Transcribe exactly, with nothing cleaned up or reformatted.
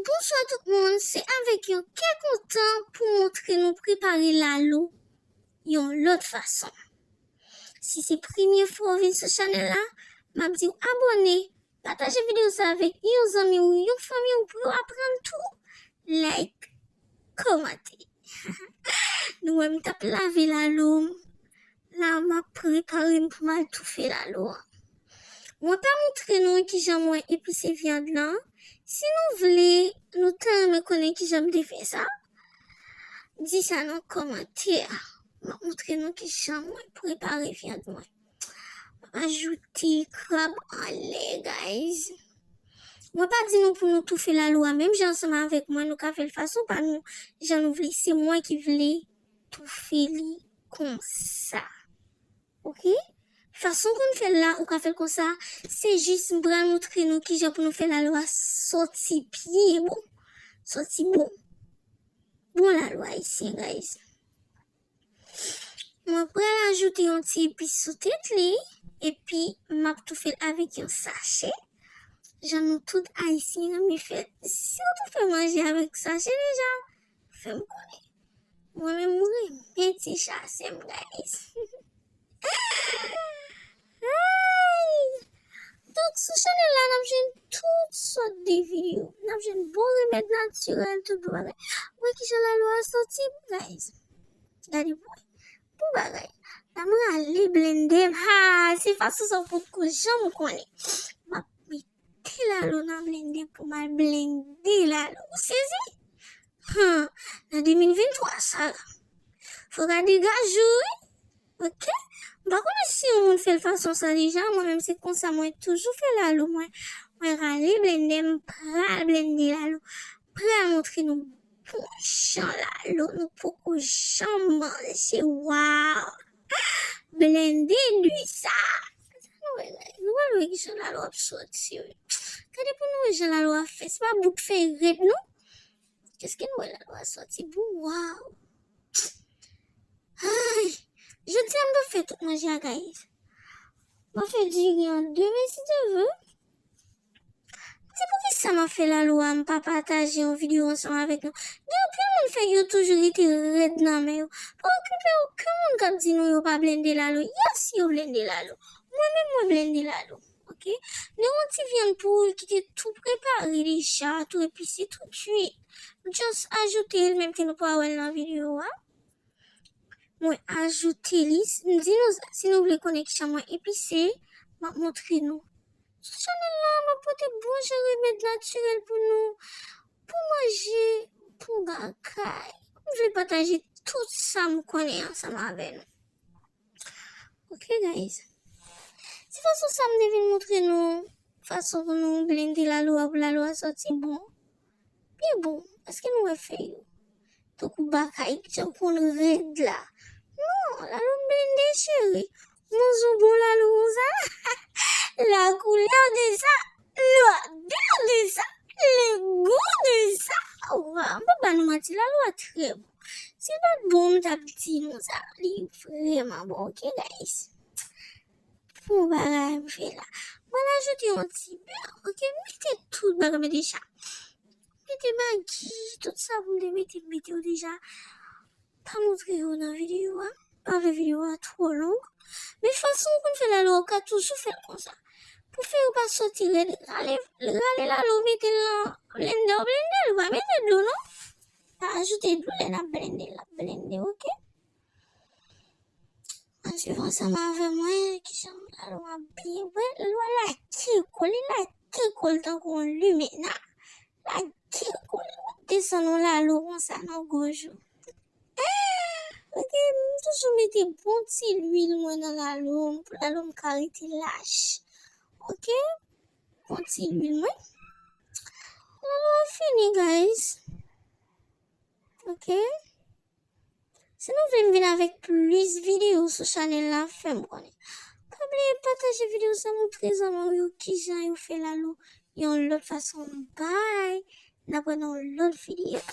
Bonswa tout moun, se avèk yon kè kontan pou montre nou prepare lalo yon lòt fason. Si se premye fwa w vin sou chanèl la, m ap di w abòne, pataje videyo sa avèk yon zanmi w, yon fanmi w pou yo aprann tou. Like, kòmante. Nou wè m t ap lave lalo m. La, m ap prepare m pou m al toufe lalo a. Mwen pa montre nou kijan mwen epise vyann lan. Si nou vle, nou ta renmen konnen kijan m te fè sa, di sa nan kòmantè. M ap montre nou kijan mwen prepare vyann mwen. M ap ajoute krab anlè, guys. Mwen pa di nou pou nou toufe lalo a menm jan ansanm avèk mwen, nou ka fè l fason pa nou, jan nou vle. Se mwen ki vle toufe li konsa. Oke? Fason pou n fè l la, ou ka fè l konsa, se jis m pral montre nou kijan pou nou fè lalo a soti byen bon. Soti bon. Bon lalo ayisyen, guys. Mwen pral ajoute yon ti epis sou tèt li, epi m ap toufe l avèk yon sachè. Jan nou tout ayisyen renmen fè. Si w tou fè manje avèk sachè deja, fè m konnen. Mwen menm, mwen renmen ti chase m, guys. Ay! Donk, sou chanèl la, n ap jwenn tout sòt de videyo. N ap jwenn bon remèd natirèl, tout bon bagay. Ou wè kijan lalo a soti, guys? Gade pou wè. Bon bagay. La m rale blende m. Ha! Se fason sa w potko janm konnen. M ap mete lalo nan blende pou m al blende lalo. Ou sezi? Hum, nan de mil venntwa sa la, fò gade gajou, wi. Oke? M pa konnen si yon moun fè l fason sa deja, mwen menm se konsa mwen toujou fè lalo mwen. Mwen rale blende, m pral blende lalo. Pral montre nou bon jan lalo nou poko janm manje. Waw! Blende disa. Sa nou wè, guys. Nou pral wè kijan lalo ap soti, wi. Gade pou nou wè jan lalo ap fè. Se pa bout fèy rèd, non. Èske nou wè lalo a soti bon? Waw! Ay! Jodi a, m p ap fè tout manje a, guys. M ap fè diri an demen, si Dye vle. M di, poukisa m ap fè lalo a, m pa pataje yon videyo ansanm avèk nou? Gen anpil moun fèy yo toujou rete rèd nan men yo. Pa okipe okenn moun k ap di nou yo pa blende lalo. Yes, yo blende lalo. Mwen menm, mwen blende lalo. Oke? Gen yon ti vyann poul ki te tou prepare deja, tou epise, tou kwit. M just ajoute l, menm ke nou pa wè l nan videyo a. Mwen ajoute li. M di nou, si nou vle konnen kijan mwen epise, m ap montre nou. Sou chanèl la, m ap pote bon jan remèd natirèl pou nou, pou manje, pou bagay. M vle pataje tout sa m konnen ansanm avè nou. Oke, guys. Se fason sa m te vin montre nou, fason pou nou blende lalo a, pou lalo a soti bon. Byen bon, èske nou wè fèy yo? Tankou bagay jan konn rèd la. Non, lalo blende, cheri. Manzon bon lalo konsa. La couleur de ça, l'odeur de ça, le goût de ça. Waw, m p ap ba nou manti, lalo a trè bon. Si l pa t bon, m t ap di nou sa. Li vrèman bon, oke, guys? Bon bagay m fè la. Mwen ajoute yon ti bè, oke? M mete tout bagay, m mete sa. Mete magi, tout sa pou m te mete, m mete yo deja. Pa montre yo nan videyo a. Pa vle videyo a twò long. Men fason w konn fè lalo a, ou ka toujou fè l konsa. Pou fè yo pa soti rèd, rale, rale lalo, mete l nan blender, blender l, ou pa mete dlo non. Pa ajoute dlo lè n ap blende, l ap blende, oke? Ann swiv ansanm avè mwen, kijan lalo a byen, wè, lalo a lage kò l, li lage kò l tankou yon limena. Lage kò l, desann yon lalo konsa nan gòj ou. Ah, oke, m toujou mete bon ti lwil mwen nan lalo m, pou lalo m ka rete laj. Oke? Bon ti lwil mwen. Lalo a fini, guys. Oke? Si nou vle m vin avèk plis videyo sou chanèl la, fè m konnen. Pa bliye pataje videyo sa, montre zanmi w yo kijan yo fè lalo yon lòt fason. Bye! N ap wè nan yon lòt videyo.